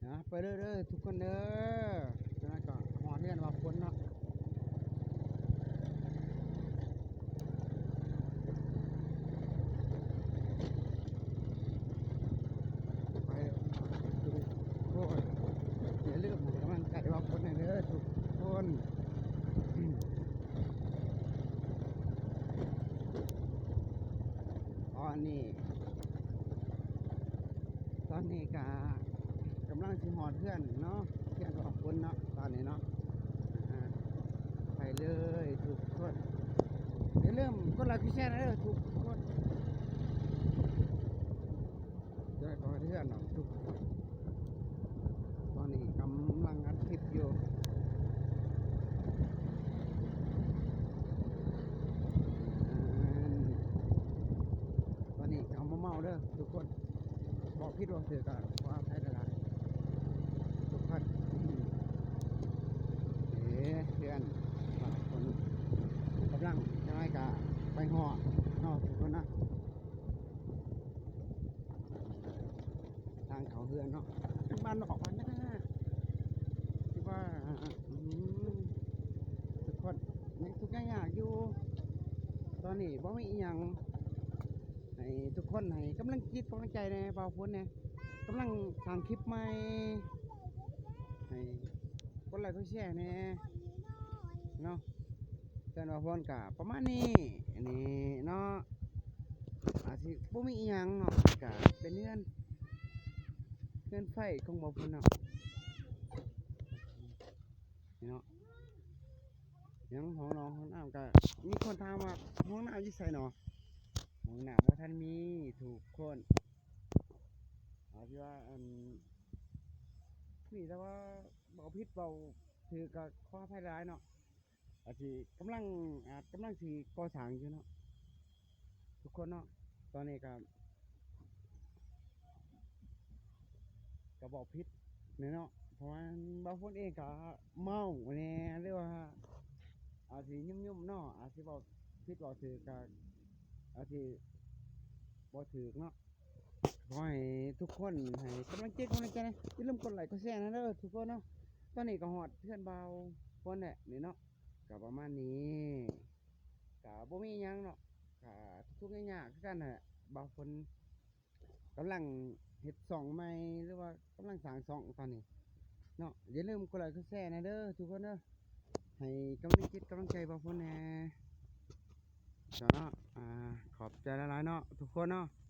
ນະ ໄປເດີໆ ທຸກຄົນເດີ. ຈາກນັ້ນກໍຮອດເຮືອນບ່າວຝົນເນາະ. ໄປທຸກຄົນ ຢ່າລືມໃຫ້ກຳລັງໃຈບ່າວຝົນແດ່ເດີທຸກຄົນ. ຕອນນີ້ ຕອນນີ້ກະກຳລັງຊິຮອດເຮືອນເນາະ ເຮືອນຂອງຄົນເນາະ ຕອນນີ້ເນາະ. ອ່າ ໄປເລີຍທຸກຄົນ ຢ່າລືມກົດໄລກົດແຊແດ່ເດີທຸກຄົນ. ຈະໄດ້ຮອດເຮືອນເນາະທຸກຄົນ. ຕອນນີ້ກຳລັງອັດຄລິບຢູ່ ຕອນນີ້ກໍເມົາໆເດີທຸກຄົນ. ເວົ້າຜິດເວົ້າຖືກກໍຂໍອະໄພຫຼາຍໆ ທຸກຄົນ. ເອີ ເພື່ອນບາງຄົນກຳລັງ ຈັກໜ້ອຍກໍໄປຮອດເນາະທຸກຄົນນະ. ທາງເຂົ້າເຮືອນເນາະ ເປັນບ້ານນອກບ້ານນາ ທີ່ວ່າ ອືມ ທຸກຄົນຍັງທຸກຍາກຢູ່. ຕອນນີ້ບໍ່ມີອີ່ຫຍັງ ໃຫ້ທຸກຄົນໃຫ້ກຳລັງຈິດກຳລັງໃຈແດ່ ບ່າວຝົນແດ່ ກຳລັງສ້າງຄລິບໃໝ່ ໃຫ້ກົດໄລກົດແຊແດ່ເນາະ. ເຮືອນບ່າວຝົນກະປະມານນີ້ ອັນນີ້ເນາະ ອາດຊິບໍ່ມີອີ່ຫຍັງເນາະ ກະເປັນເຮືອນ ເຮືອນໄຟຂອງບ່າວຝົນເນາະ. ນີ້ເນາະ ຍັງຫ້ອງນອນຫ້ອງນ້ຳ ກະມີຄົນຖາມວ່າຫ້ອງນ້ຳຢູ່ໃສເນາະ. ຫ້ອງນ້ຳບໍ່ທັນມີທຸກຄົນ. ອາດຊິວ່າ ອັນ ມີແຕ່ວ່າເວົ້າຜິດເວົ້າຖືກກໍຂໍອະໄພຫຼາຍເນາະ. ອາດຊິກຳລັງ ອາດກຳລັງຊິກໍ່ສ້າງຢູ່ເນາະ ທຸກຄົນເນາະ. ຕອນນີ້ກໍ ກໍເວົ້າຜິດແດ່ເນາະ ເພາະວ່າບ່າວຝົນເອງກໍເມົາແດ່ ຫຼືວ່າອາດຊິຫຍຸ້ມໆເນາະ ອາດຊິເວົ້າຜິດເວົ້າຖືກກໍອາດຊິບໍ່ຖືກເນາະ. ຂໍໃຫ້ທຸກຄົນໃຫ້ກຳລັງຈິດກຳລັງໃຈນະ ຢ່າລືມກົດໄລກົດແຊນະເດີທຸກຄົນເນາະ. ຕອນນີ້ກໍຮອດເຮືອນບ່າວຝົນແລ້ວນີ້ເນາະ ກໍປະມານນີ້ ກໍບໍ່ມີຫຍັງເນາະ ກໍທຸກໆຍາກໆຄືກັນຫັ້ນແຫຼະ. ບ່າວຝົນກຳລັງເຮັດຊ່ອງໃໝ່ ຫຼືວ່າກຳລັງສ້າງຊ່ອງຕອນນີ້ເນາະ. ຢ່າລືມກົດໄລກົດແຊນະເດີທຸກຄົນເດີ ໃຫ້ກຳລັງຈິດກຳລັງໃຈບ່າວຝົນແດ່ ເຈົ້າເນາະ. ອາ ຂອບໃຈຫຼາຍໆເນາະທຸກຄົນເນາະ.